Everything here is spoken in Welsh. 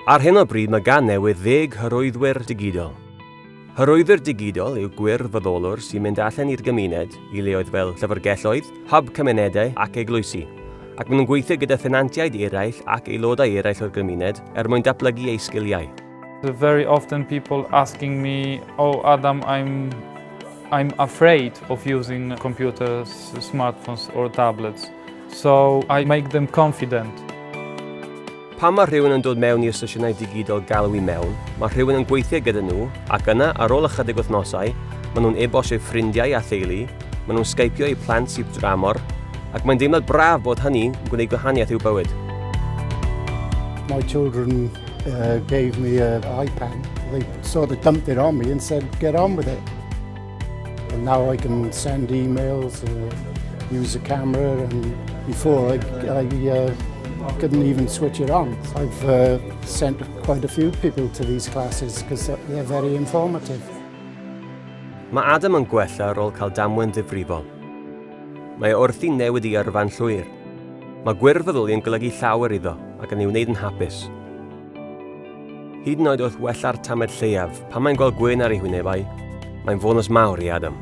Ar hyn o bryd mae gan Newydd ddeg hyrwyddwyr digidol. Hyrwyddwyr digidol yw gwirfoddolwr sy'n mynd allan i'r gymuned, i leoedd fel llyfrgelloedd, hyb cymunedau ac eglwysi, ac maen nhw'n gweithio gyda thenantiaid eraill ac aelodau eraill o'r gymuned er mwyn datblygu eu sgiliau. Very often people asking me, oh Adam, I'm, I'm afraid of using computers, smartphones or tablets. So I make them confident. Pan mae rhywun yn dod mewn i'r sesiynau digidol galw i mewn, mae rhywun yn gweithio gyda nhw ac yna, ar ôl ychydig wythnosau, maen nhw'n e-bostio eu ffrindiau a theulu, maen nhw'n sgeipio eu plant sydd dramor, ac mae'n deimlad braf bod hynny yn gwneud gwahaniaeth i'w bywyd. My children gave me an iPad. They sort of dumped it on me and said, get on with it. And now I can send emails, use a camera, and before I, I couldn't even switch it on. I've sent quite a few people to these classes because they're very informative. Mae Adam yn gwella ar ôl cael damwain ddifrifol. Mae o wrthi'n newid ei yrfa'n llwyr. Mae gwirfoddoli yn golygu llawer iddo ac yn ei wneud yn hapus. Hyd yn oed wrth wella'r tamed lleiaf, pan mae'n gweld gwên ar ei hwynebau, mae'n fonws mawr i Adam.